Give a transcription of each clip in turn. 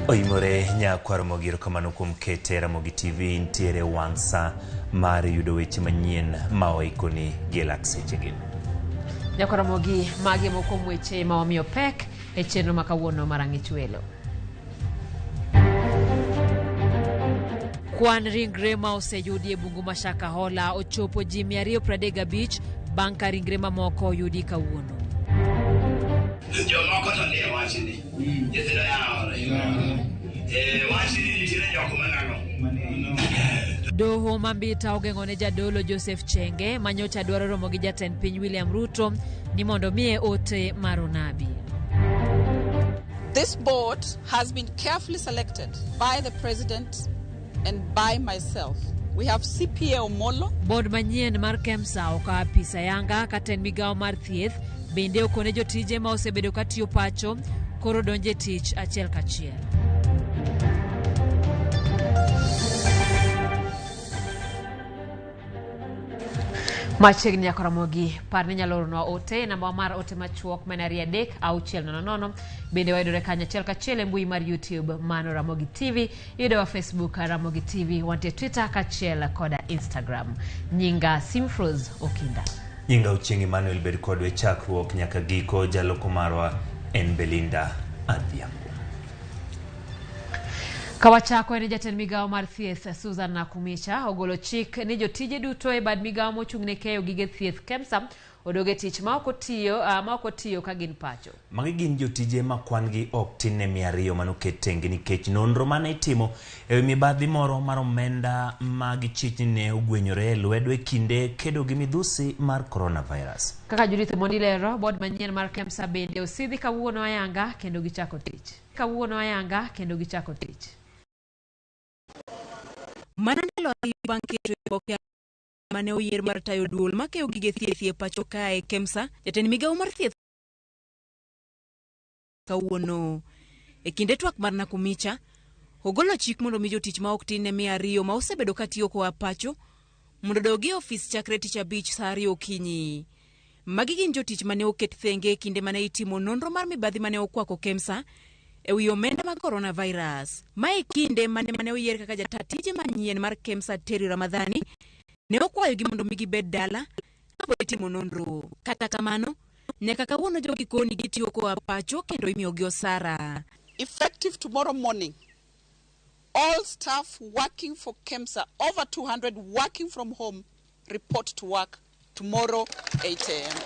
Oimore nyakwar Ramogi, erokamano kuom kete Ramogi TV ntiere wang' sa mar yudo weche manyien ma oikoni gi e lak sechegi. Nyakwar Ramogi, magi e moko kuom weche ma wamiyo pek e chenro ma kawuono mar Ang'ich Welo. Kwan ringre ma oseyudi e bungu ma Shakahola ochopo ji 235 bang' ka ringre mamoko oyudi kawuono. Jomoko to nie wachni. Nyithindo yawore. Eh, wachni nitiere jok manano. Doho ma Mbita ogeng'o ne jadolo Joseph Chenge ma nyocha dwaro romo gi jatend piny William Ruto ni mondo omiye ote mar onabi. This board has been carefully selected by the president and by myself. We have CPA Omolo. Board manyien mar KEMSA okawo apis ayanga ka tend migawo mar thieth bende okone jotije ma osebedo ka tiyo pacho koro donjo e tich achiel kachiel. Machiegni nyaka Ramogi, par ni inyalo oronwa ote e namba mar ote machuok ma en 23600. Bende wayudore kanyo achiel kachiel e mbui mar YouTube mano Ramogi TV, iyudowa Facebook Ramogi TV, wantie Twitter kaachiel koda Instagram. Nyinga Simfrose Okinda. Nyinga Ochieng' Emmanuel bed kodwa e chakruok nyaka giko, jaloko marwa en Belinda Adhiambo. Kawachako en jatend migawo mar thieth Susan Nakhumicha ogolo chik ni jotije duto e bad migawo mochung' ne keyo gige thieth KEMSA odog e tich ma ok otiyo, ma ok otiyo ka gin pacho. Magi gin jotije ma kwan-gi ok tin ne 200 manoket tenge nikech nonro mane itimo e wi mibadhi moro mar omenda ma gichich ni ne ogwenyore e lwedo e kinde kedo gi midhusi mar coronavirus. Kaka Judith Omondi lero, board manyien mar KEMSA bende osidhi kawuono ayanga kendo gichako tich. Kawuono ayanga kendo gichako tich. Mana ndalo ariyo bang' keto e oboke mane oyier mar tayo duol makeyo gige thieth e pacho kae KEMSA, jatend migawo mar thieth kawuono. E kinde twak mar Nakhumicha, ogolo chik mondo mi jotich ma ok tin ne 200 ma osebedo ka tiyo koa pacho mondo odog e ofis chakre tich abich saa 2 okinyi. Magi gin jotich mane oket thenge e kinde mane itimo nonro mar mibadhi mane okwako KEMSA e wi omenda mag coronavirus. Ma e kinde mane mane oyier kaka jata tije manyien mar KEMSA Terry Ramadhani ne okwayogi mondo mi gibed dala kapod itimo nonro. Kata kamano, nyaka kawuono jogi koni gitiyo koa pacho kendo imiyogi osara. Effective tomorrow morning, all staff working for KEMSA, over 200 working from home, report to work tomorrow 8 a.m.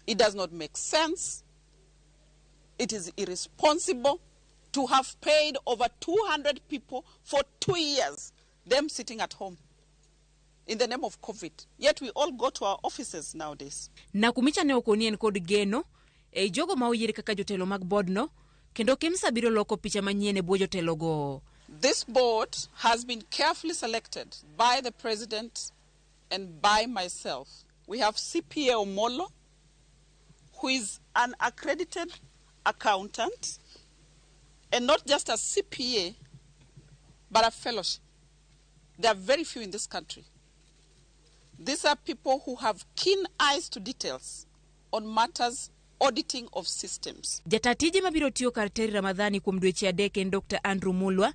It does not make sense. It is irresponsible to have paid over 200 people for 2 years, them sitting at home in the name of COVID. Yet we all go to our offices nowadays. Nakhumicha ne okoni en kod geno ei jogo ma oyier kaka jotelo mag board no kendo KEMSA biro loko picha manyien e bwo jotelogo. This board has been carefully selected by the president and by myself. We have CPA Omolo, who is an accredited accountant, and not just a CPA, but a fellowship. There are very few in this country. These are people who have keen eyes to details on matters auditing of systems. Jata tije mabiro tiyo kar Terry Ramadhani kuom dweche adek en Dr. Andrew Mulwa,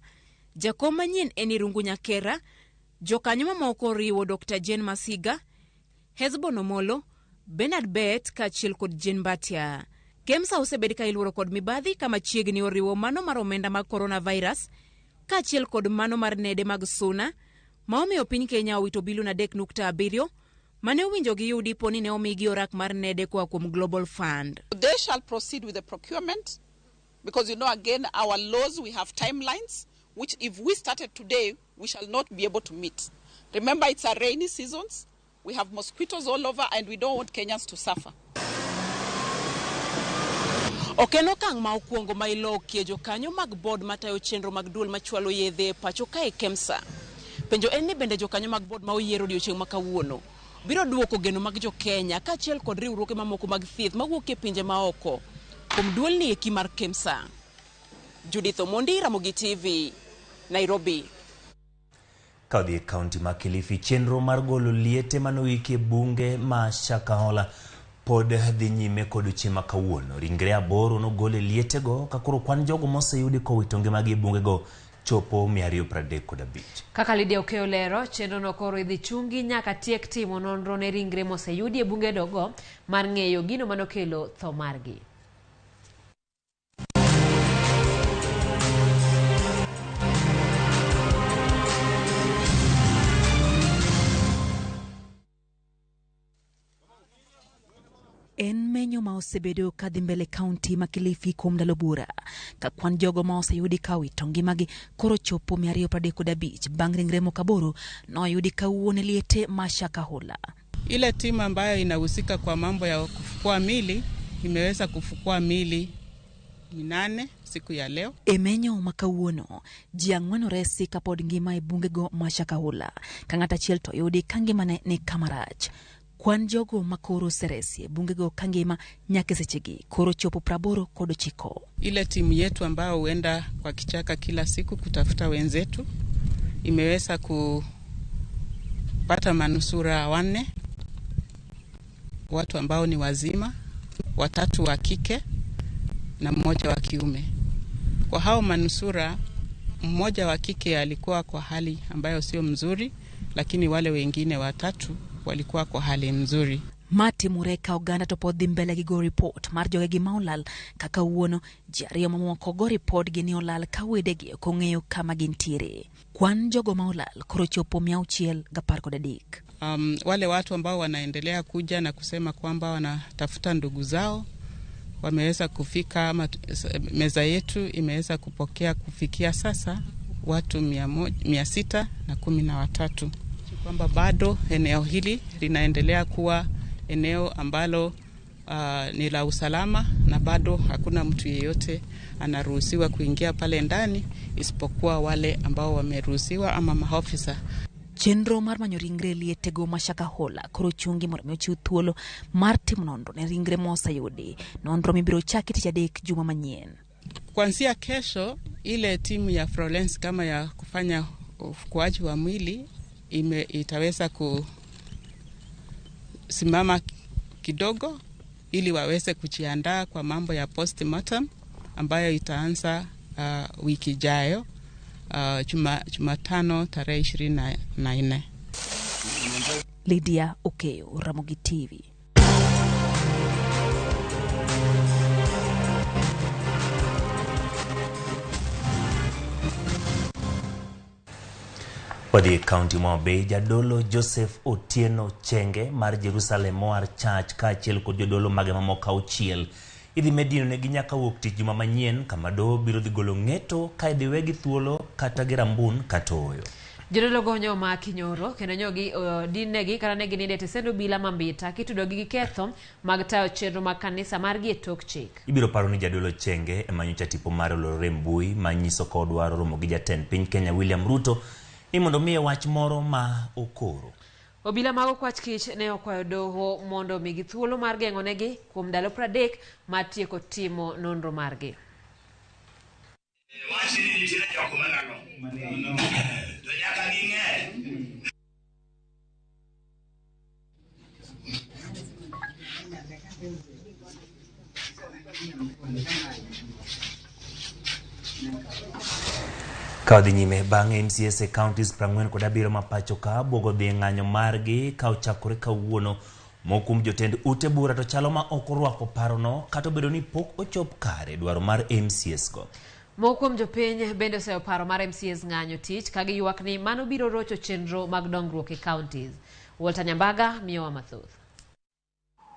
jakom manyien en Irungu Nyakera, jokanyo mamoko oriwo Dr. Jane Masiga, Hesbon Omolo, Bernard Bet kaachiel kod Jane Mbatia. KEMSA osebed ka iluoro kod mibadhi kama chiegni oriwo mano mar omenda mag coronavirus kaachiel kod mano mar nede mag suna ma omiyo piny Kenya owito bilion 3.7 mane owinjo giyudi po ni ne omigi orak mar nede koa kuom Global Fund. They shall proceed with the procurement because again our laws, we have timelines which if we started today we shall not be able to meet. Remember, it's a rainy seasons. We have mosquitoes all over and we don't want Kenyans to suffer. Ok en okang' ma okwongo ma ilokie jokanyo mag board matayo chenro mag duol machwalo yedhe e pacho kae KEMSA. Penjo en ni bende jokanyo mag board ma oyier odiochieng' ma kawuono biro duoko geno mag jo Kenya kaachiel kod riwruoge mamoko mag thieth mawuok e pinje maoko kuom duolni eki mar KEMSA. Judith Omondi, Ramogi TV, Nairobi. Ka odhi e kaunti ma Kilifi, chenro mar golo liete manoiki e bunge ma Shakahola Pod dhi nyime kod odiechieng' ma kawuono. Ringre 8 nogol e lietego ka koro kwan jogo moseyudi kowito ngimagi e bungego chopo 235. Kaka Lydia Okeyo lero, chenrono koro idhi chungi nyaka tiek timo nonro ne ringre moseyudi e bungego mar ng'eyo gino manokelo tho margi. En menyo ma osebedo kadhi mbele kaunti ma Kilifi kuom ndalo buora ka kwan jogo ma oseyudi ka owito ngimagi koro chopo 235 bang' ringre moko 8 noyudi kawuono e liete ma Shakahola. Ile timu ambayo inahusika kwa mambo ya kufukua mili imeweza kufukua mili 8 siku ya leo. E menyo ma kawuono ji 4 oresi kapod ngima e bungego ma Shakahola ka ng'at achiel to oyudi ka ngimane ni kama rach. Kwan jogo makoro oseresi e bungego kangima nyaka sechegi koro chopo 89. Ile timu yetu ambayo huenda kwa kichaka kila siku kutafuta wenzetu imeweza kupata manusura 4, watu ambao ni wazima, 3 wa kike na 1 wa kiume. Kwa hao manusura, 1 wa kike alikuwa kwa hali ambayo sio mzuri, lakini wale wengine 3 walikuwa kwa hali nzuri. Mati Mureka oganda to pod dhi mbele gi go report mar jogegi ma olal kaka wuono ji 2 mamoko go report gi ni olal ka wedegi ok ong'eyo kama gintiere. Kwan jogo ma olal koro chopo 613. Wale watu ambao wanaendelea kuja na kusema kwamba wanatafuta ndugu zao wameweza kufika, ama meza yetu imeweza kupokea kufikia sasa watu 613. Kwamba bado eneo hili linaendelea kuwa eneo ambalo ni la usalama na bado hakuna mtu yeyote anaruhusiwa kuingia pale ndani isipokuwa wale ambao wameruhusiwa ama maofisa. Chenro mar manyo ringre lietego ma Shakahola koro chungi mondo mi ochiw thuolo mar timo nonro ne ringre moseyudi. Nonro mibiro chaki tich adek juma manyien. Kuanzia kesho ile timu ya forensic kama ya kufanya ufukuaji wa mwili itaweza kusimama kidogo ili waweze kujiandaa kwa mambo ya postmortem ambayo itaanza wiki ijayo, Jumatano tarehe 24. Lydia Okeyo, Ramogi TV. Wadhi e kaunti ma Homabay, jadolo Joseph Otieno Chenge mar Jerusalem Moar Church kaachiel kod jodolo mage mamoko 6 idhi med dinonegi nyaka wuok tich juma manyien kama doho biro dhi golo ng'eto ka idhi wegi thuolo kata gi rambun kata oyo. Jodolo go nyo omaki nyoro kendo nyo gi dinnegi kata ne ginindo e tesend obila ma Mbita kitudogi gi ketho mag tayo chenro mag kanisa margi e tok chik. Ibiro paro ni jadolo Chenge ema nyocha tipo mare olorore e mbui manyiso ka odwaro romo gi jatend piny Kenya William Ruto ni mondo omiye wach moro ma okoro. Obila mag okwach kich ne okwayo doho mondo omigi thuolo mar geng'onegi kuom ndalo 30 mar tieko timo nonro margi. Ka odhi nyime bang' MCAs e counties 47 ma pacho ka buogo dhi e ng'anyo margi ka ochakore kawuono. Moko kuom jotend ute bura to chalo ma ok orwako parono kata obedo ni pok ochop kare dwaro mar MCAs go. Moko kuom jopiny bende oseyo paro mar MCAs ng'anyo tich ka giywak ni mano biro rocho chenro mag dongruok e counties. Walter Nyambaga miyowa mathoth.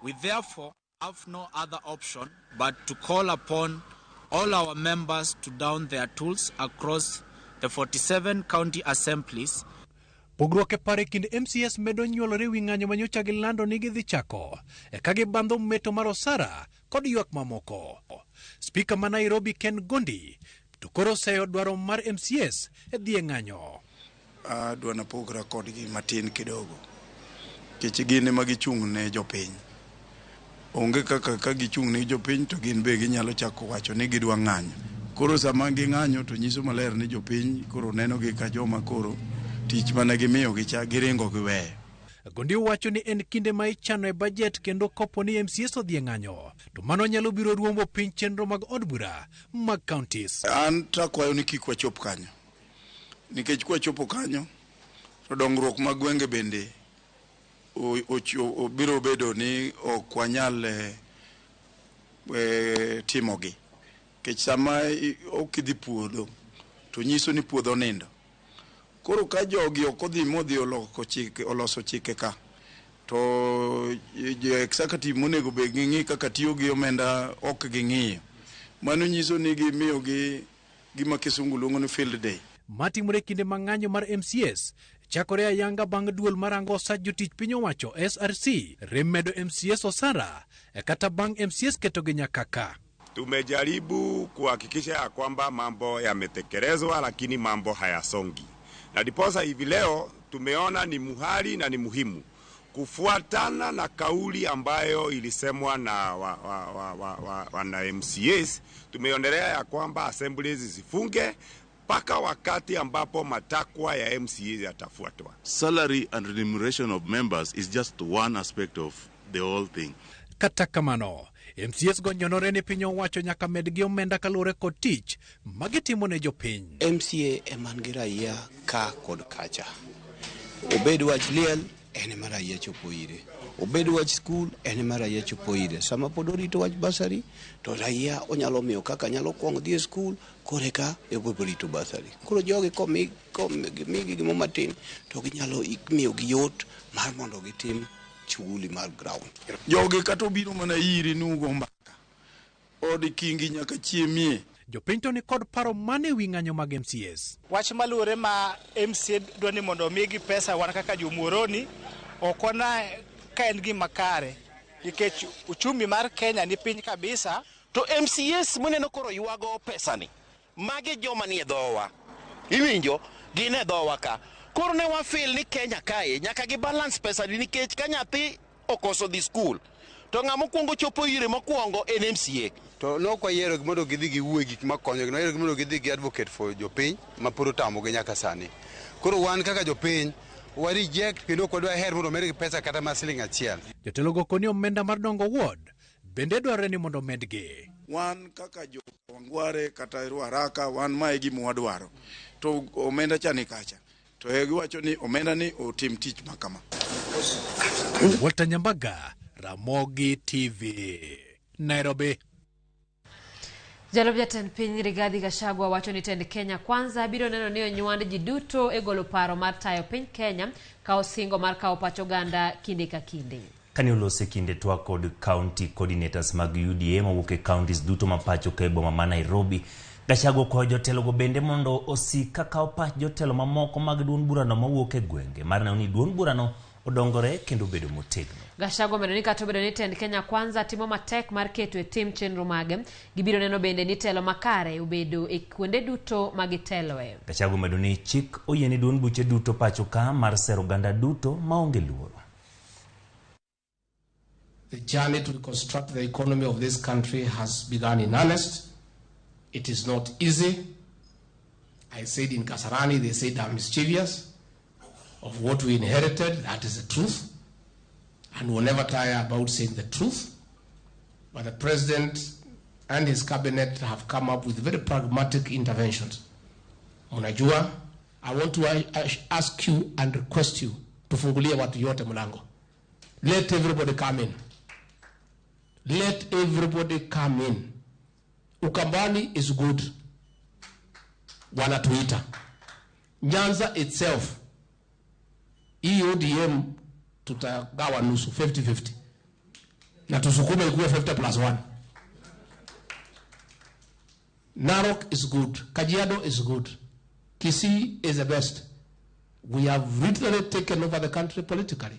We therefore have no other option but to call upon all our members to down their tools across the 47 county assemblies. Pogruok e paro e kind MCAs medo nyuolore wi ng'anyo ma nyocha gilando ni gidhi chako eka gibandho meto mar osara kod ywak mamoko. Spika ma Nairobi Ken Gondi to koro oseyo dwaro mar MCAs e dhi e ng'anyo. Adwa napogra kodgi matin kidogo nikech gin ema gichung' ne jopiny. Onge kaka ka gichung' ne jopiny to gin be ginyalo chako wacho ni gidwa ng'anyo. Koro sama ging'anyo to nyiso maler ni jopiny koro neno gi ka joma koro tich mane gimiyogi cha giringo giweyo. Gondi wacho ni en kinde ma ichano e bajet kendo kopo ni MCAs odhi e ng'anyo to mano nyalo biro ruombo piny chenro mag od bura mag counties. An takwayo ni kik wachop kanyo. Nikech kwachopo kanyo to dongruok mag gwenge bende biro bedo ni ok wanyal timogi. Nikech sama ok idhi puodho to nyiso ni puodho nindo. Koro ka jogi ok odhi modhi oloso chike ka to jo executive monego bed ging'i kaka tiyo gi omenda ok ging'iyo. Mano nyiso ni gimiyogi gima kisungu luongo ni field day. Matimore kinde ma ng'anyo mar MCAs chakore ayanga bang' duol marango osach jotich piny owacho SRC rem medo MCAs osara kata bang' MCAs ketogi nyaka ka. Tumejaribu kuhakikisha ya kwamba mambo yametekelezwa, lakini mambo hayasongi, na ndiposa hivi leo tumeona ni muhali na ni muhimu kufuatana na kauli ambayo ilisemwa na wana MCAs. Tumeonelea ya kwamba assemblies zifunge mpaka wakati ambapo matakwa ya MCAs yatafuatwa. Salary and remuneration of members is just one aspect of the whole thing. Kata kamano, MCAs go nyonore ni piny owacho nyaka medgi omenda kaluwore kod tich magitimo ne jopiny. MCA ema nigi raia ka kod kacha. Obed wach liel, en ema raia chopo ire. Obed wach skul, en ema raia chopo ire. Sama pod orito wach basari, to raia onyalo miyo kaka nyalo kwongo dhi e skul, koreka ebo rito basari. Koro jogi komigi gimo matin, to ginyalo miyogi yot mar mondo gitim shughuli mar ground. Jogi kata obiro mana iri ni ugo mbaka. Od kingi nyaka chiemie. Jopiny to ni kod paro mane wi ng'anyo mag MCAs. Wach maluwore ma MCA dwa ni mondo omigi pesa wan kaka jomuoroni ok wana ka en gima kare nikech uchumi mar Kenya ni piny kabisa. To MCAs muneno koro ywago pesani, magi joma nie dhowa. Iwinjo? Gin e dhowa ka. Koro ne wafeel ni Kenya kae nyaka gi balance pesani nikech ka nyathi okoso dhi skul to ng'ama okwongo chopo ire mokwongo en MCA. To nok wayiero mondo gidhi giwuo e gik makonyogi, nwayierogi mondo gidhi gi advocate for jopiny ma pod otamogi nyaka sani. Koro wan kaka jopiny wa reject kendo ok wadwa her mondo omedgi pesa kata ma siling achiel. Jotelo go koni omenda mar dongo ward bende dwarore ni mondo omedgi. Wan kaka jo Kawangware kata Ruaraka wan mae gima wadwaro. To omenda cha ni kacha. To giwacho ni omenda ni otim tich ma kama. Walter Nyambaga, Ramogi TV, Nairobi. Jalup jatend piny Rigathi Gachagua wacho ni tend Kenya Kwanza biro neno ni onywand ji duto e golo paro mar tayo piny Kenya ka osingo mar kawo pach oganda kinde ka kinde. Kane olose kinde twak kod county coordinators mag UDA mawuok e counties duto ma pacho ka e boma ma Nairobi, Gachagua okwayo jotelogo bende mondo osik ka kawo pach jotelo mamoko mag duond burano mawuok e gwenge mar neno ni duond burano odongore kendo bedo motegno. Gachagua omedo ni kata obedo ni tend Kenya Kwanza timo matek mar keto e tim chenro mage, gibiro neno bende ni telo makare obedo e kuonde duto ma giteloe. Gachagua omedo ni chik oyiene duond buche duto pacho ka mar sero oganda duto maonge luoro. The journey to reconstruct the economy of this country has begun in earnest. It is not easy. I said in Kasarani, they said I'm mischievous. Of what we inherited, that is the truth. And we'll never tire about saying the truth. But the president and his cabinet have come up with very pragmatic interventions. Unajua, I want to ask you and request you tufungulie watu yote mlango. Let everybody come in. Let everybody come in. Ukambani is good. Wanatuita. Nyanza itself, ODM tutagawa nusu 50-50. Na tusukume ikuwe 50+1. Narok is good. Kajiado is good. Kisii is the best. We have literally taken over the country politically.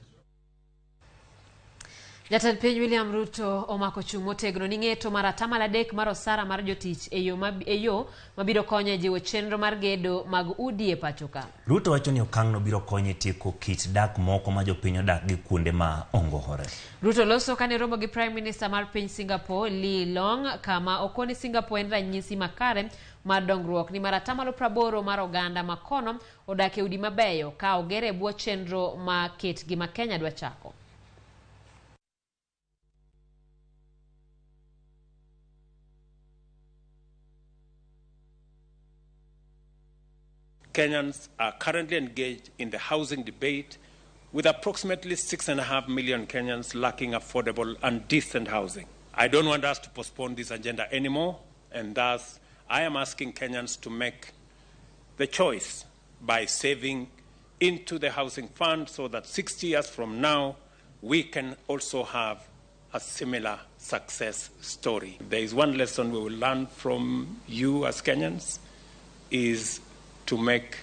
Jatend piny William Ruto omako chung' motegno ni ng'eto mar 3% mar osara mar jotich e yo mabiro konyo e jiwo chenro mar gedo mag udi e pacho ka. Ruto wacho ni okang'no biro konyo e tieko kit dak moko ma jopiny odak gi kuonde ma ongohore. Ruto loso kane romo gi Prime Minister mar piny Singapore Lee Long kama okoni Singapore en ranyisi makare mar dongruok ni mar 80% mar oganda ma kono odak e udi mabeyo ka ogere e bwo chenro ma ketgi ma Kenya dwa chako. Kenyans are currently engaged in the housing debate, with approximately 6.5 million Kenyans lacking affordable and decent housing. I don't want us to postpone this agenda anymore, and thus I am asking Kenyans to make the choice by saving into the housing fund so that 60 years from now we can also have a similar success story. There is one lesson we will learn from you as Kenyans, is to make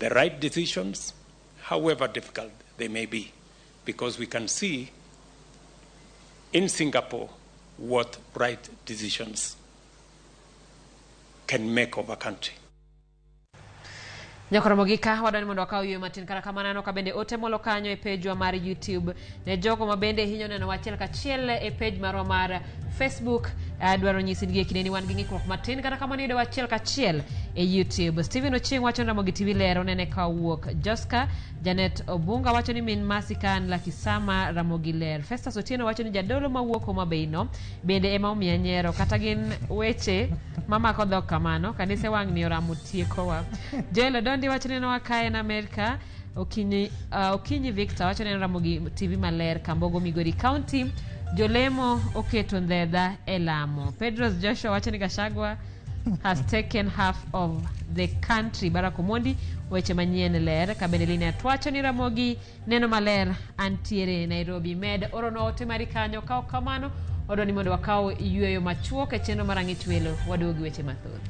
the right decisions, however difficult they may be, because we can see in Singapore what right decisions can make of a country. Nyakoromogi ka wadwani mondo wakaw yweyo matin kata kamano ka bende ote molo kanyo e page wa mar YouTube ne jogo ma bende hinyo neno achiel kachiel e page marwa mar Facebook. Dwaro nyisi ni kinde ni wan gi ng'ikruok matin kata kamano yudo achiel kachiel e YouTube. Steven Ochieng wacho ni Ramogi TV lero nene ka owuok. Joska Janet Obunga wacho ni min Masikan Lakisama Ramogi ler. Festus Otieno wacho ni jadolo mawuok Homa Bay no bende ema omiya nyiero kata gin weche mamako dhok kamano kanise wang' ni oramo tiekowa. Joel Odondi wacho ni noa kae en Amerika. Okinyi Victor wacho ni en Ramogi TV maler Kambogo Migori County. Jolemo oketo ndhedha e lamo. Pedros Joshua wacho ni Gachagua has taken half of the country. Barack Omondi weche manyien ler. Kabende Linet wacho ni Ramogi neno maler antiere Nairobi. Med orono ote mari kanyo ka ok kamano odwa ni mondo wakaw yweyo machuok e chenro mar Ang'ich Welo waduogo gi weche mathoth.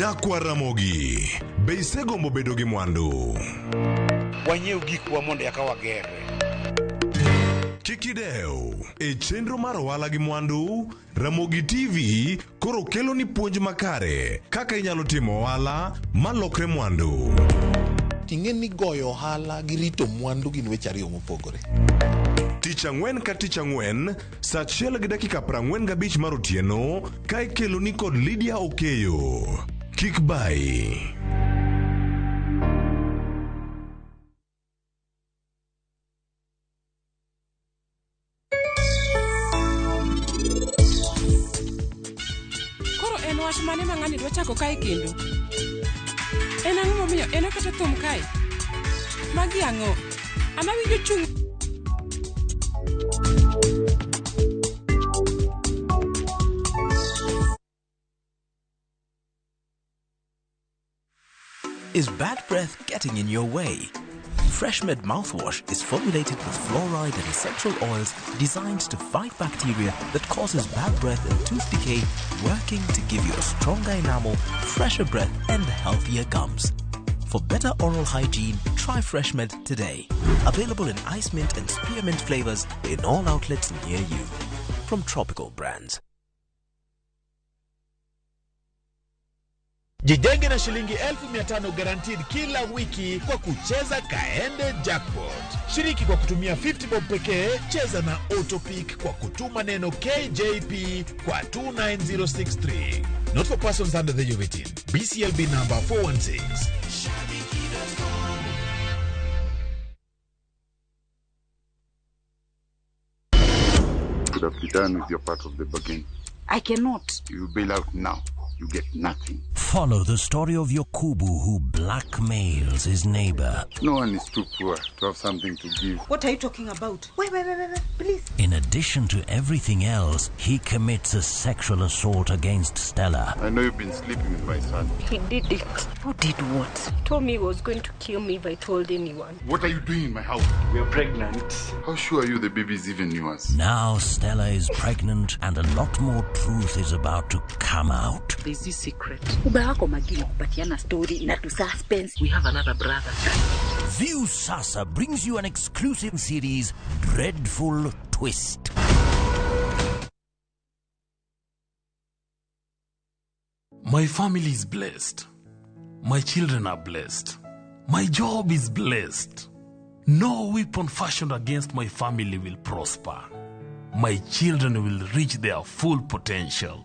Nyakwa Ramogi, be isegombo bedo gi mwandu? Wanyiew gikwa mondo eka wagerre. Kik idew, e chenro mar ohala gi mwandu, Ramogi TV koro kelo ni puonj makare kaka inyalo timo ohala malokre mwandu. Ting'e ni goyo ohala gi rito mwandu gin weche ariyo mopogore. Tich ang'wen ka tich ang'wen, saa 1:45 mar otieno, ka ikelo ni kod Lydia Okeyo. Kik bai. Koro en wach mane ma ng'ani dwa chako kae kendo? En ang'o momiyo en oketo thum kae? Magi ang'o? An awinjo chung' Is bad breath getting in your way? FreshMed mouthwash is formulated with fluoride and essential oils designed to fight bacteria that causes bad breath and tooth decay, working to give you a stronger enamel, fresher breath, and healthier gums. For better oral hygiene, try FreshMed today. Available in ice mint and spearmint flavors in all outlets near you. From Tropical Brands. Jijenge na shilingi 500,000 guaranteed kila wiki kwa kucheza Kaende Jackpot. Shiriki kwa kutumia 50 bob pekee, cheza na Autopick kwa kutuma neno KJP kwa 29063. Not for persons under the age of 18. BCLB number 416. Could have be done with your part of the bargain. I cannot. You bail out now, you get nothing. Follow the story of Yokubu who blackmails his neighbor. No one is too poor to have something to give. What are you talking about? Wait, wait, wait, wait, wait, please. In addition to everything else, he commits a sexual assault against Stella. I know you've been sleeping with my son. He did it. Who did what? He told me he was going to kill me if I told anyone. What are you doing in my house? We are pregnant. How sure are you the baby is even yours? Now Stella is pregnant and a lot more truth is about to come out. There's this secret. Ubaya wako Maggie kupatiana story na tu suspense. We have another brother. View Sasa brings you an exclusive series, Dreadful Twist. My family is blessed. My children are blessed. My job is blessed. No weapon fashioned against my family will prosper. My children will reach their full potential.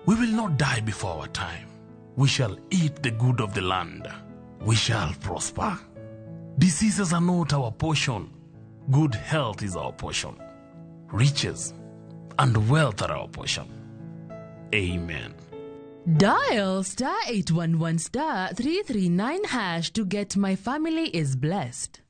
We will not die before our time. We shall eat the good of the land. We shall prosper. Diseases are not our portion. Good health is our portion. Riches and wealth are our portion. Amen. Dial star 811 star 339 hash to get My Family is Blessed.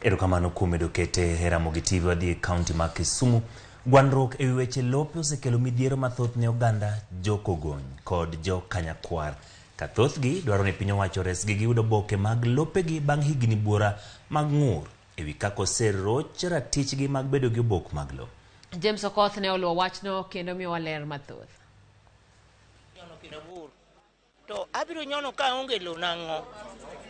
Erokamano kuom medo kete e Ramogi TV wadhi e kaunti ma Kisumu. Gwandruok ewi weche lope osekelo midhiero mathoth ne oganda jo-Kogony kod jo-Kanyakwar. Ka thothgi dwaro ni piny owacho oresgi gi yudo oboke mag lopegi bang' higni buora mag ng'ur ewi kaka oseroch ratichgi mag bedo gi obok mag lowo. James Okoth ne oluwo wachno kendo miyowa ler mathoth. To abiro nyono ka onge lo nang'o.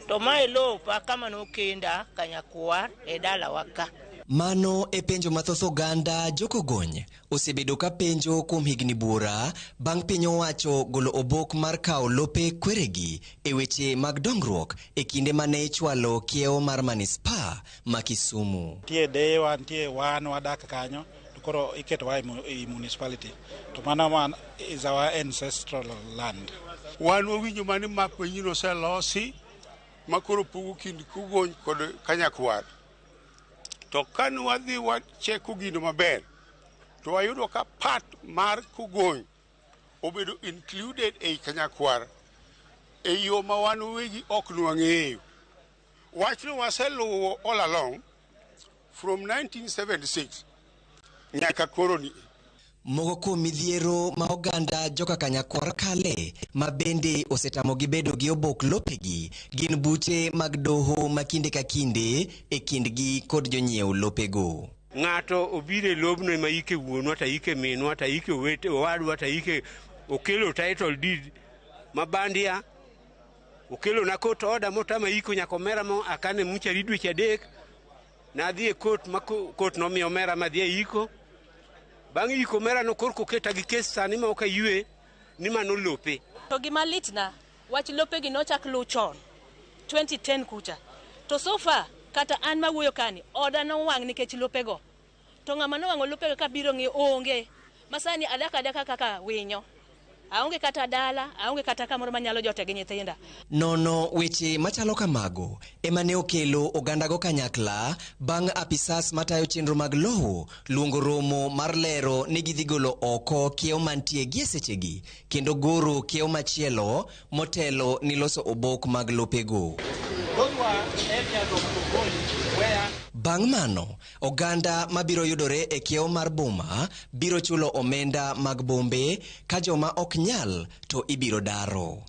To mae lopa kama nokenda Kanyakwar e dalawa ka. Mano e penjo mathoth oganda jo-Kogony osebedo ka penjo kuom higni buora bang' piny owacho golo obok mar kawo lope kweregi e weche mag dongruok e kinde mane ichwalo kiewo mar manispaa ma Kisumu. Nitie deyewa, nitie wan wadak kanyo, to koro iketowa e municipality. To mano wan is our ancestral land. Wan wawinjo mani map manyien oselosi ma koro pogo kind Kogony kod Kanyakwar. To kane wadhi wacheko gino maber, to wayudo ka part mar Kogony obedo included ei Kanyakwar e yo ma wan wawegi ok nwang'eyo. Wachno waseluwo all along from 1976 nyaka koro ni. Moko kuom midhiero ma oganda joka Kanyakwar kale ma bende osetamogi bedo gi obok lopegi gin buche mag doho ma kinde ka kinde e kindgi kod jonyiew lopego. Ng'ato obiro e lobno ema ike wuonwa to ike minwa to ike owete owadwa to ike okelo title deed ma bandia okelo na court order motama iko nyaka omera mo akane muchari dweche 3 nadhi e court ma court nomiyo omera madhi e iko. Bang' iko omera no korko keta gi kes sani ma ok ayue ni mano lope. To gima litna, wach lopegi nochak luw chon 2010 kucha. To so far kata an mawuoyo kani oda nowang' nikech lopego. To ng'ama nowang'o lopego kabiro ng'iyo onge. Masani adak adaka kaka winyo. Aonge kata dala, aonge kata kamoro manyalo jote gi nyithinda. Nono weche machalo kamago ema ne okelo ogandago kanyakla bang' apisas matayo chenro mag lowo luongo romo mar lero ni gidhi golo oko kiewo mantie gie sechegi kendo goro kiewo machielo motelo ni loso obok mag lopego. Bang' mano, oganda mabiro yudore e kiewo mar boma biro chulo omenda mag bombe ka joma ok nyal to ibiro daro.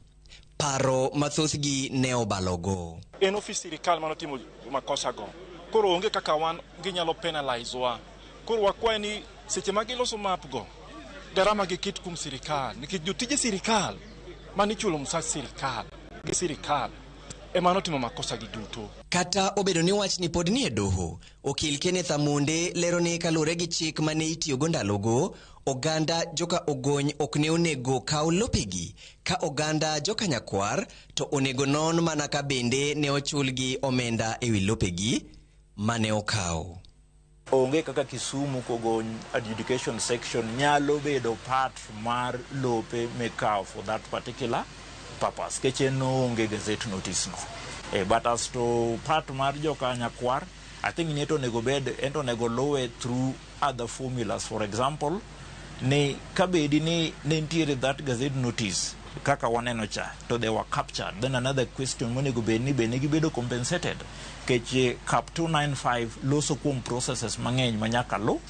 Paro mathothgi ne obalogo. En ofis sirikal manotimo makosa go. Koro onge kaka wan ginyalo penalize wa. Koro wakwaye ni seche ma giloso map go, garama giket kuom sirikal. Nikech jotije sirikal manichulo msach sirikal gi sirikal ema notimo makosa gi duto. Kata obedo ni wachni pod nie doho, okil Kenneth Amunde lero ni kaluwore gi chik mane itiyogo ndalogo, oganda joka Ogony ok ne onego kaw lopegi, ka oganda joka Nyakwar to onego non mana ka bende ne ochulgi omenda ewi lopegi mane okaw. Onge kaka Kisumu Kogony adjudication section nyalo bedo part mar lope mikawo for that particular purpose. Keche no onge gazette notice no. But as to part mar joka Nyakwar, I think ni to onego bed ento onego luwe through other formulas. For example, ni kabedi ni ne nitiere that gazette notice kaka waneno cha to they were captured, then another question monego bed ni be ne gibedo compensated kech cap 295 loso kuom processes mang'eny ma nyaka lu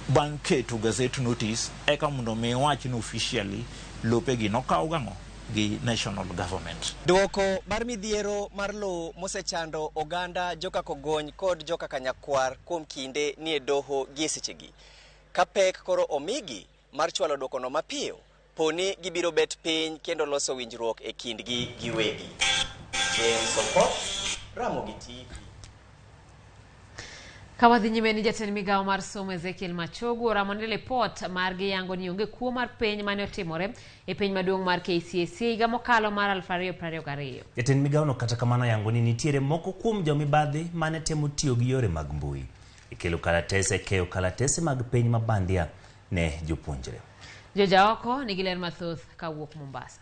bang' keto gazette notice eka mondo mi wach ni officially lopegi nokaw gang'o gi national government. Duoko mar midhiero mar lowo mosechando oganda joka Kogony kod joka Kanyakwar kuom kinde nie doho gie sechegi. Ka pek koro omigi mar chwalo duokono mapiyo, poni gibiro bet piny kendo loso winjruok e kindgi giwegi. James Okoth, Ramogi TV. Ka wadhi nyime ni jatend migawo mar somo Ezekiel Machogu oramo ni lipot margi yango ni onge kuo mar penj mane otimore e penj maduong' mar KCSE higa mokalo mar 2022. Jatend migawono kata kamano yango ni nitiere moko kuom jomibadhi mane temo tiyo gi yore mag mbui e kelo kalatese keyo kalatese mag penj ma bandia ne jopuonjre. Jojaoko nigi ler mathoth kawuok Mombasa.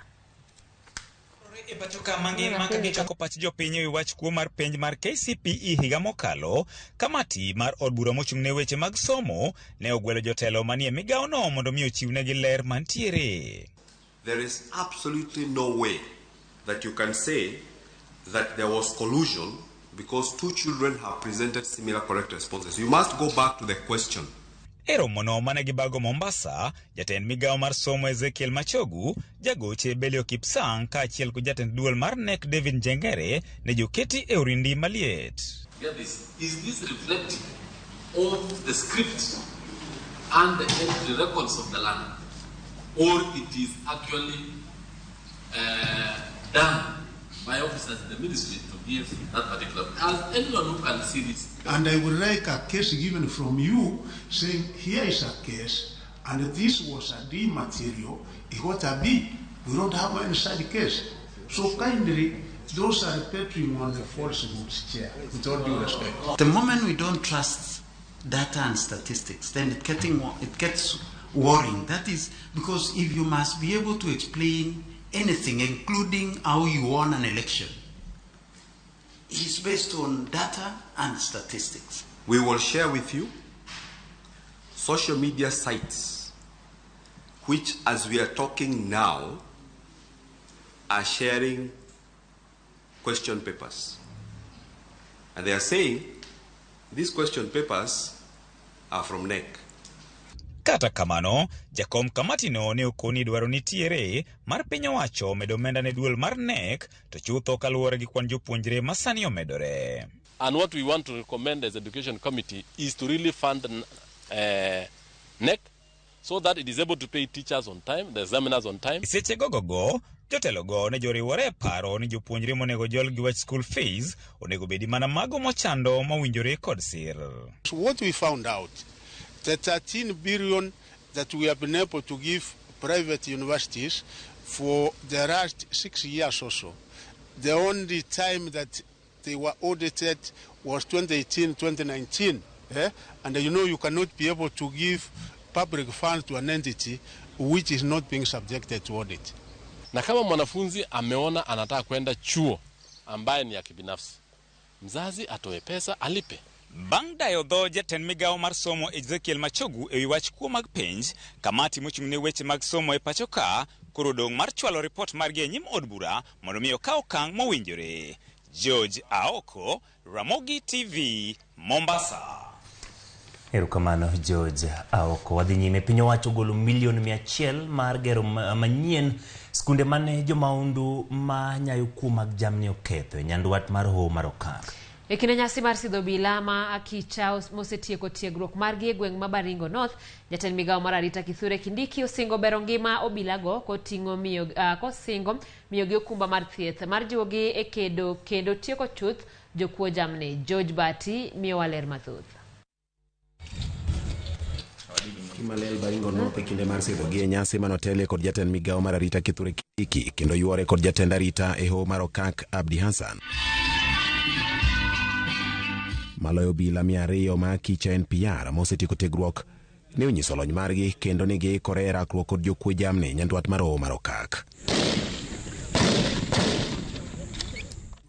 E pacho ka mangima ka gichako pach jopiny ewi wach kuo mar penj mar KCPE higa mokalo, kamati mar od bura mochung' ne weche mag somo ne ogwelo jotelo manie migawono mondo mi ochiwnegi ler mantiere. There is absolutely no way that you can say that there was collusion because two children have presented similar correct responses. You must go back to the question. E romono mane gibago Mombasa, jatend migawo mar somo Ezekiel Machogu, jagoche Belio Kipsang kaachiel kod jatend duol mar KNEC David Njengere ne joketi e orindi maliet. Get this. Is this reflective of the script and the entry records of the learner? Or it is actually done by officers in the ministry to give that particular? As anyone who can see this. And I would like a case given from you saying, here is a case, and this was a D material, it got a B. We don't have any such case. So kindly, those are perpetuating on the falsehoods, Chair, with all due respect. The moment we don't trust data and statistics, then it gets worrying. That is because if you must be able to explain anything, including how you won an election, is based on data and statistics. We will share with you social media sites which, as we are talking now, are sharing question papers. And they are saying these question papers are from KNEC. Kata kamano, jakom kamatino ne okoni dwaro nitiere mar piny owacho medo omenda ne duol mar KNEC to chutho kaluwore gi kwan jopuonjre ma sani omedore. And what we want to recommend as Education Committee is to really fund KNEC so that it is able to pay teachers on time, the examiners on time. Seche gogogo, jotelogo ne joriwore e paro ni jopuonjre monego jol gi wach school fees onego bedi mana mago mochando mowinjore kod sir. So what we found out, the 13 billion that we have been able to give private universities for the last 6 years or so, the only time that they were audited was 2018, 2019. And you know you cannot be able to give public funds to an entity which is not being subjected to audit. Na kama mwanafunzi ameona anataka kwenda chuo ambaye ni ya kibinafsi, mzazi atoe pesa alipe. Bang' dayo dho jatend migawo mar somo Ezekiel Machogu ewi wach kuo mag penj, kamati mochung' ne weche mag somo e pacho ka koro dong' mar chwalo ripot margi e nyim od bura mondo mi okaw okang' mowinjore. George Aoko, Ramogi TV, Mombasa. Erokamano George Aoko. Wadhi nyime. Piny owacho ogolo milion 100 mar gero manyien skunde mane jomaundu ma nyayo kuo mag jamni oketho e nyandwat mar Hoho mar Okak. E kinde nyasi mar sidho obila ma Akicha mosetieko tiegruok margi e gweng' ma Baringo North, jatend migawo mar arita Kithure Kindiki osingo bero ngima obilago koting'o miyo kosingo miyogi okumba mar thieth mar jiwogi e kedo kendo tieko chuth jokuo jamni. George Bati miyowa ler mathoth. Kimalel Baringo North e kinde mar sidho gi e nyasi manotelie kod jatend migawo mar arita Kithure Kindiki kendo yuore kod jatend arita e Hoho mar Okak Abdi Hassan. Maloyo obila 200 ma Akicha NPR mosetieko tiegruok ne onyiso lony margi kendo ni giikore e rakruok kod jokuo jamni nyandwat mar Hoho mar Okak.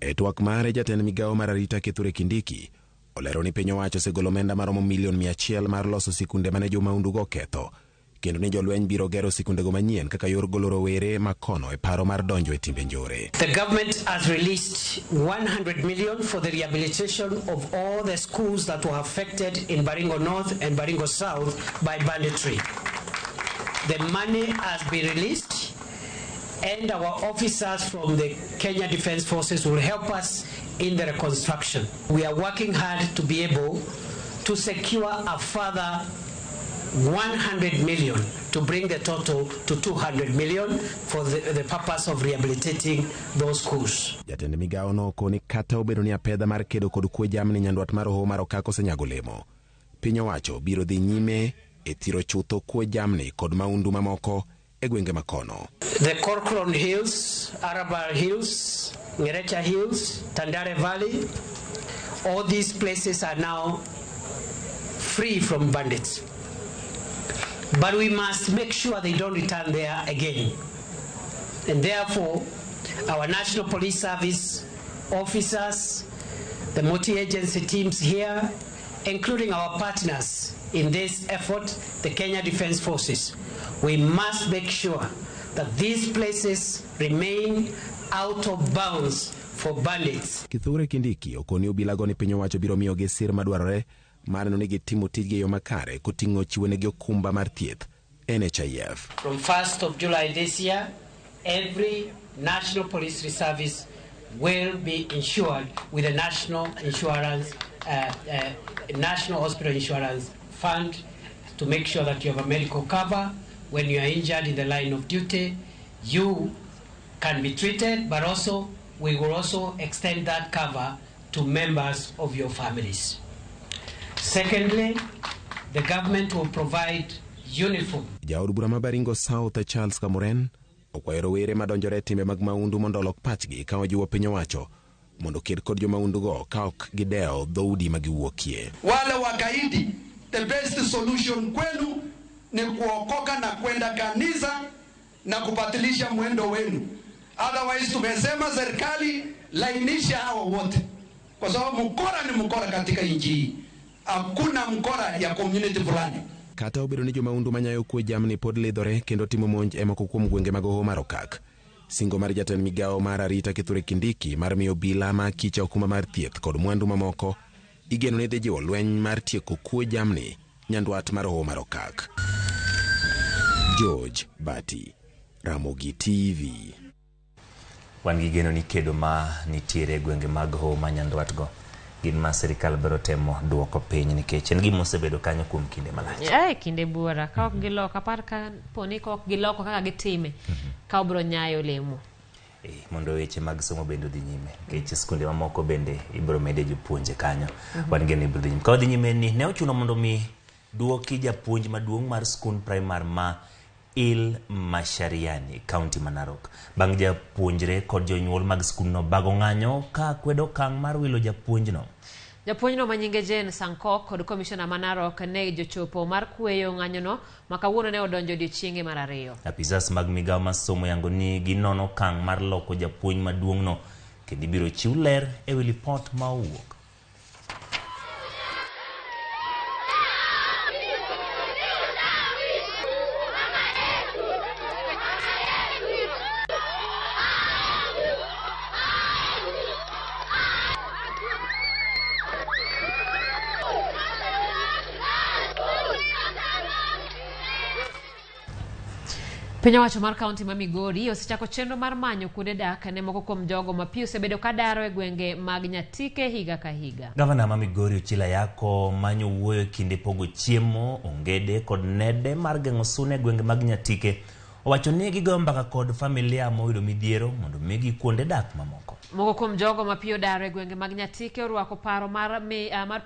E twak mare, jatend migawo mar arita Kithure Kindiki Olero ni piny owacho osegolo omenda maromo milion 100 mar loso sikunde mane jomaundugo oketho, kendo ni jolweny biro gero sikundego manyien kaka yor golo rowere makono e paro mar donjo e timbe njore. The government has released 100 million for the rehabilitation of all the schools that were affected in Baringo North and Baringo South by banditry. The money has been released, and our officers from the Kenya Defence Forces will help us in the reconstruction. We are working hard to be able to secure a further 100 million to bring the total to 200 million for the purpose of rehabilitating those schools. Jatend migawo no okoni kata obedo ni apedha mar kedo kod kwe jamni nyandwat mar Hoho mar Okak osenyago olemo, piny owacho biro dhi nyime e thiro chutho kwe jamni kod maundu mamoko e gwenge makono. The Corcoran Hills, Arabal Hills, Ngerecha Hills, Tandare Valley, all these places are now free from bandits. But we must make sure they don't return there again. And therefore, our National Police Service officers, the multi-agency teams here, including our partners in this effort, the Kenya Defence Forces, we must make sure that these places remain out of bounds for bandits. Kithure Kindiki okoni obilago ni piny owacho biro miyogi sir madwarore mar neno ni gitimo tijgi e yo makare koting'o chiwonegi okumba mar thieth NHIF. From 1st of July this year, every National Police Service will be insured with a National Insurance, National Hospital Insurance Fund to make sure that you have a medical cover. When you are injured in the line of duty, you can be treated, but also we will also extend that cover to members of your families. Secondly, the government will provide uniform. Jaod bura ma Baringo South Charles Kamuren okwayo rowere madonjore e timbe mag maundu mondo olok pachgi ka ojiwo piny owacho mondo oked kod jomaundugo ka ok gidewo dhoudi ma giwuokie. Wale wakaidi, the best solution kwenu ni kuokoka na kwenda kanisa na kubadilisha mwendo wenu. Otherwise tumesema serikali lainisha hawa wote, kwa sababu mkora ni mkora katika nchi hii. Hakuna mkora ya community fulani. Kata obedo ni jomaundu manyayo kwe jamni pod lidhore kendo timo monj e moko kuom gwenge mag Hoho mar Okak. Singo mar jatend migawo mar arita Kithure Kindiki mar miyo obila ma akicha okumba mar thieth kod mwandu mamoko igeno ni dhi jiwo lweny mar tieko kwe jamni nyandwat mar Hoho mar Okak. George Bati, Ramogi TV. Wan gi geno ni kedo ma nitiere e gwenge mag Hoho ma nyandwat go gin ma sirikal biro temo duoko piny nikech en gima osebedo kanyo kuom kinde malach. Kinde buora ka ok giloko apar ka poni ka ok giloko kaka gitime ka obiro nyayo olemo. Mondo weche mag somo bende odhi nyime nikech skunde mamoko bende ibiro mede jopuonje kanyo. Wan geno ni ibiro dhi nyime. Ka wadhi nyime ni ne ochuno mondo mi duoki japuonj maduong' mar skund primar ma Il Mashariani, kaunti ma Narok. Bang' japuonjre kod jonyuol mag skundno bago ng'anyo ka kwedo okang' mar wilo japuonjno. Japuonjno ma nyinge Jane Sankok kod komishona ma Narok ne jochopo mar kweyo ng'anyono ma kawuono ne odonjo odiechienge mar ariyo. Apisas mag migawo mar somo yango ni ginono okang' mar loko japuonj maduong'no kendo ibiro chiw ler e wi lipot ma owuok. Piny owacho mar kaunti ma Migori osechako chenro mar manyo kuonde dak ne moko kuom jogo ma pi osebedo ka daro e gwenge mag Nyatike higa ka higa. Gavana ma Migori Ochilo Ayako manyo wuoyo e kinde pogo chiemo, ongede kod nede mar geng'o suna e gwenge mag Nyatike owacho ni gigoyo mbaka kod familia moyudo midhiero mondo migi kuonde dak mamoko. Moko kuom jogo ma pi odaro e gwenge mag Nyatike orwako paro mar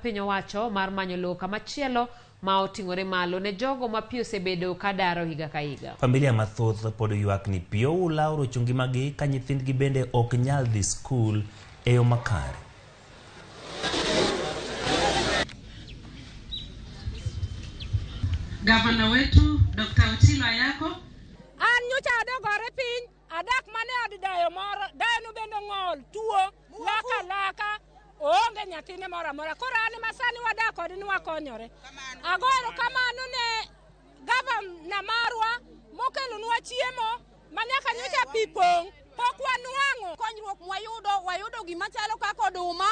piny owacho mar manyo lowo kamachielo ma oting'ore malo ne jogo ma pi osebedo ka daro higa ka higa. Familia mathoth pod ywak ni pi oula orocho ngimagi ka nyithindgi bende ok nyal dhi skul e yo makare. Gavana wetu Dr. Ochilo Ayako. An nyocha adogore piny, adak mane od dayo moro, dayo no bende ong'ol, tuo, laka laka, Oonge nyathine moro amora. Koro an ema sani wadak kode ni wakonyore. Ago erokamano ne gavana marwa mokelonwa chiemo ma nyaka nyocha pi pong' pok wanwang'o. Konyruok mwayudo, wayudo gima chalo kaka oduma,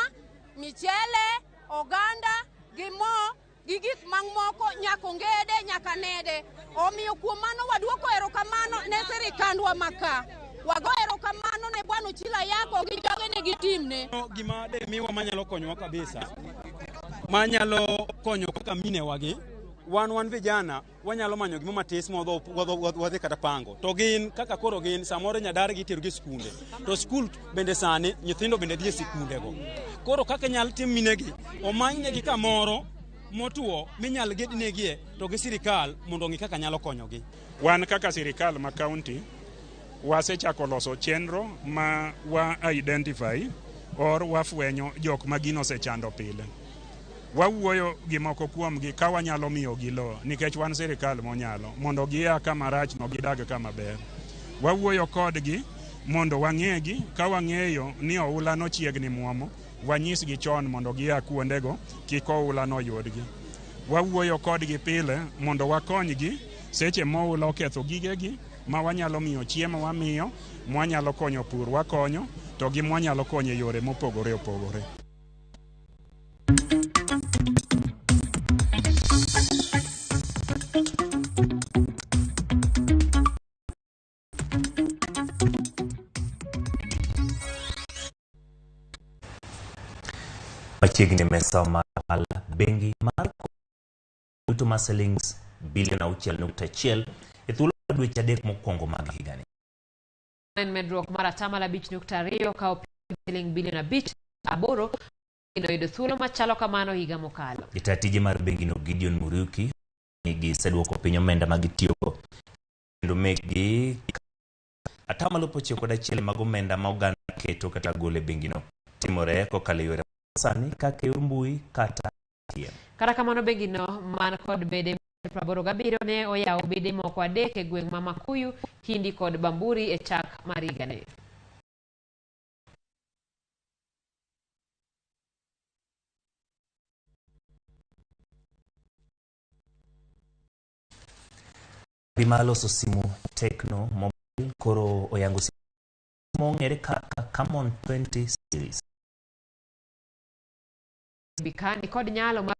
michele, oganda, gi mo, gi gik mamoko nyaka ongede, nyaka nede. Omiyo kuom mano waduoko erokamano ne sirikandwa maka. Wago erokamano ne Bwana Ochilo Ayako gi jogene gi timne. Gima de miwa manyalo konyowa kabisa, manyalo konyo kaka minewagi, wan vijana wanyalo manyo gima matis wadhi kata pango. To gin kaka koro gin samoro nyadar gi itero gi skunde. To skul bende sani nyithindo bende dhi e sikundego. Koro kaka nyal tim minegi, omanynegi kamoro motuo minyal gednegie to gi sirikal mondo ong'i kaka nyalo konyogi. Wan kaka sirikal ma county wasechako loso chenro ma wa identify or wafwenyo jok ma gino osechando pile. Wawuoyo gi moko kuomgi ka wanyalo miyogi lowo nikech wan sirikal monyalo mondo gia kama rach no gidag kama ber. Wawuoyo kodgi mondo wang'egi ka wang'eyo ni oula no chiegni muomo, wanyisgi chon mondo gia kuondego kik oula no yudgi. Wawuoyo kodgi pile mondo wakonygi seche moula oketho gigegi ma wanyalo miyo chiemo wamiyo, mwanyalo konyo pur wakonyo, to gi mwanyalo konyo e yore mopogore opogore. Machiegni mesa mar bengi mar yuto mar silings bilion 6.1 e thuolo mar dweche 3 mokwongo mag higani. En medruok mar 5.2 ka opim siling bilion 5.8 inoyudo thuolo machalo kamano higa mokalo. Jatend tije mar bengino Gideon Muriuki ni giseduoko piny omenda ma gitiyogo kendo mekgi 91% mag omenda ma oganda keto kata golo e bengino timore kokalo e yore sani kaka e yor mbui kata ATM. Kata kamano bengino man kod bede 87 ne oyawo bede moko 3 e gweng' ma Makuyu, Kindi kod Bamburi e chak mar higani. Kambi mar loso simu Tecno Mobile koro oyango simu mong'ere kaka Camon 20 series. Bikani kod nyalo mar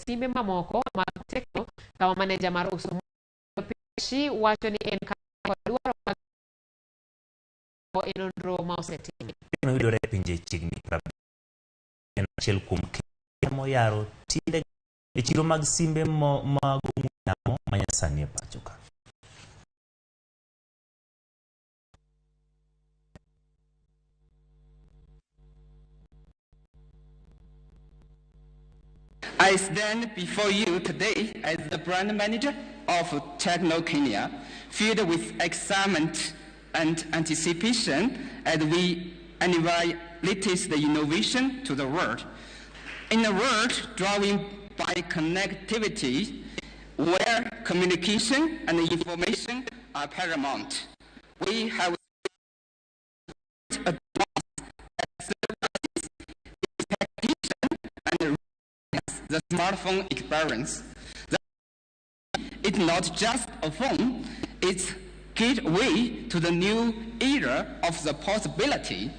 simbe mamoko mag Tecno kama maneja mar uso Pishi wacho ni en kod dwaro mag e nonro ma osetim. Tecno yudore e pinje chiegni 50 en achiel kuom kembe moyaro tinde e chiro mag simbe mag ong'we yamo manyasani e pacho ka. I stand before you today as the brand manager of Tecno Kenya, filled with excitement and anticipation as we unveil latest innovation to the world. In a world driven by connectivity, where communication and information are paramount, we have advanced services, expectation, and the smartphone experience. It's not just a phone, it's gateway to the new era of the possibility.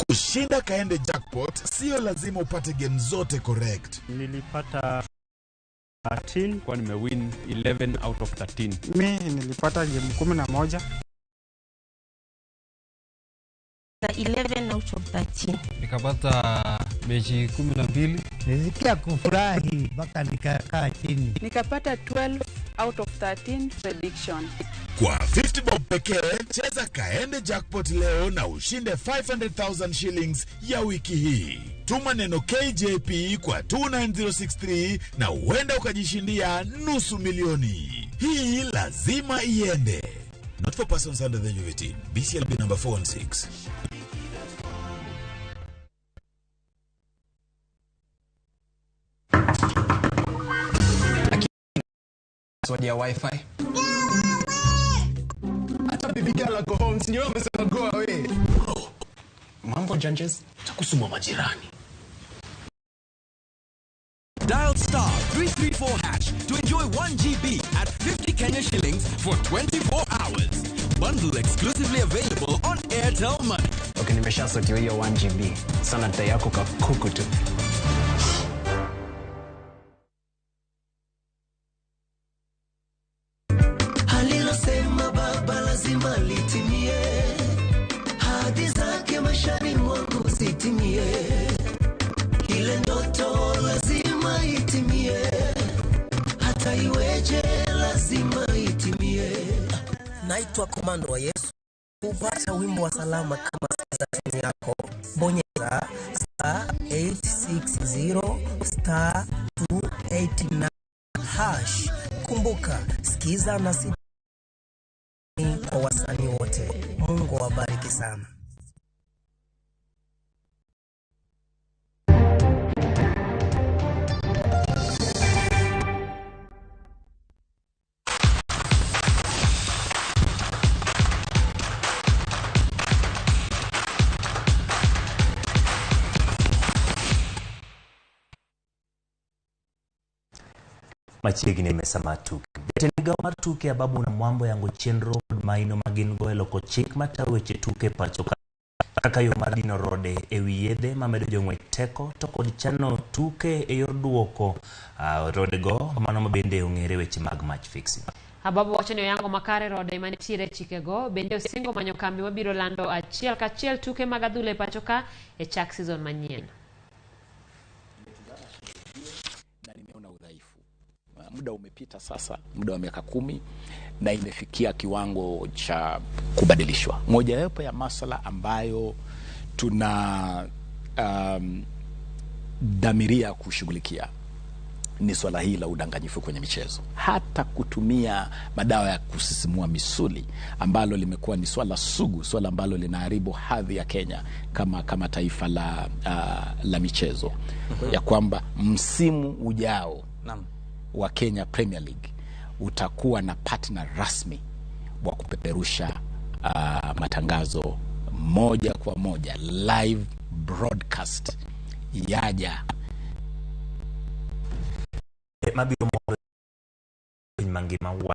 Kushinda Kaende Jackpot sio lazima upate game zote correct. Nilipata 13 kwa nimewin 11 out of 13. Mi nilipata game 11. 11 out of 13. Nikapata mechi 12. Nilisikia kufurahi mpaka nikakaa chini. Nikapata 12 out of 13 prediction. Kwa 50 bob pekee, cheza Kaende Jackpot leo na ushinde 500,000 shillings ya wiki hii. Tuma neno KJP kwa 29063 na huenda ukajishindia 500,000. Hii lazima iende. Not for persons under the age of 18. BCLB number 416. Password ya wifi. Hata baby girl ako home, si ndio amesema go away. Mambo judges, takusuma majirani. Dial star 334 hash to enjoy 1 GB at 50 Kenya shillings for 24 hours. Bundle exclusively available on Airtel Money. Okay, nimeshasotiwa hiyo 1 GB. Sana dai yako kakuku tu. Alilosema Baba lazima litimie, hadi zake maishani mwangu zitimie, ile ndoto lazima itimie, hata iweje lazima itimie. Naitwa Komando wa Yesu. Kupata wimbo wa salama kama za simu yako, bonyeza star 860 star 289 hash. Kumbuka, sikiza na si kwa wasanii wote. Mungu awabariki sana. Machiegni e mesa mar tuke. Jatend migao mar tuke Ababu na Mwambo yango chenro kod maino ma gin go e loko chik matayo weche tuke e pacho ka kaka yo mar dino rode e wi yedhe mamedo jong'wech teko to kod chano tuke e yor duoko rodego mano ma bende ong'ere weche mag match fixing. Ababu wacho ni oyango makare rode manitiere e chikego bende osingo manyo kambi mabiro lando achiel kachiel tuke mag adhula e pacho ka e chak season manyien. Na nimeona udhaifu. Muda umepita sasa, muda wa miaka 10 na imefikia kiwango cha kubadilishwa. Mojawapo ya masuala ambayo tuna dhamiria kushughulikia ni swala hili la udanganyifu kwenye michezo, hata kutumia madawa ya kusisimua misuli, ambalo limekuwa ni swala sugu, swala ambalo linaharibu hadhi ya Kenya kama taifa la michezo. Ya kwamba msimu ujao wa Kenya Premier League utakuwa na partner rasmi wa kupeperusha matangazo moja kwa moja, live broadcast yaja mabiro moro mangima.